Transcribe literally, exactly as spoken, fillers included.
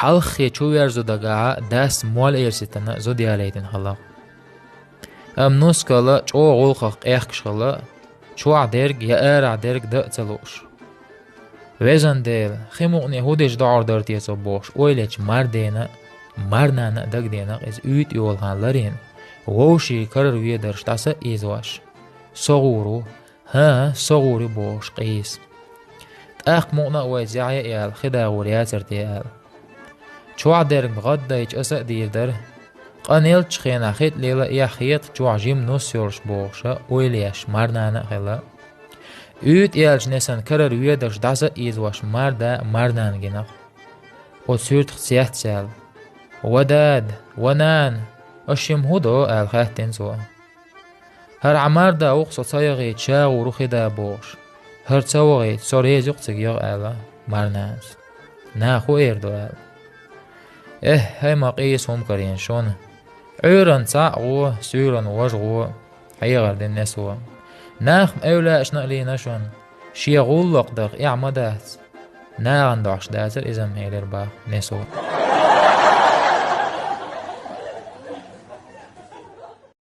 Ӏалххе чу верзу дагахьа дас мол эрситана зуда ялайтина хала. Амма нускала чӀогӀа гӀуллакхах къехкаш хала, чохь дерг я арахь дерг дан а ца лууш. Везан Дела, хи мукъане хӀун деш доӀар дара те цо бохуш, ойлечу мардена а, марнана а дагадеана иза уьйтӀа йолу хан ларийна, вовшийн карара ведарш дӀаса а ийзош. Со гӀур ву, хӀан, со гӀур ю бохуш къийса. ТӀаккха мукъана а вай зехьа а яла, хи дагӀор яцара те ала. Чохь дерг гӀаддайча аса а дийр дара. Къа нелччу хенахь хи тӀе лела а эхь хета чохь жима нус йолуш бохуша, ойла еш марнана а хила. УьйтӀа яьлча несан карара ведарш дӀаса а ийзош марда а марнана гинах. Оцу суьртах цецъяьлла: «Ва дада, ва нана, аша шимма хӀун до?» — аьлла хаьттина цо. «ХӀара хьан марда ву-кх, со ца яхийча ша гӀур ву хи да бохуш. ХӀара ца вахийча, со реза ю-кх цига яха», — аьлла марнанас. Наха хӀун эр ду аьлла. Эхь, хӀай ма къийса хӀума карийна шуна. Ӏуьйранна цхьаъ гӀо, суьйранна важа гӀо, хьехар дина несо. Нах ма эвлаьашна а лийна шуна. Шен гӀуллакх даха эхь ма дац. Нахана дохьуш дацара иза-м, элира бах несо.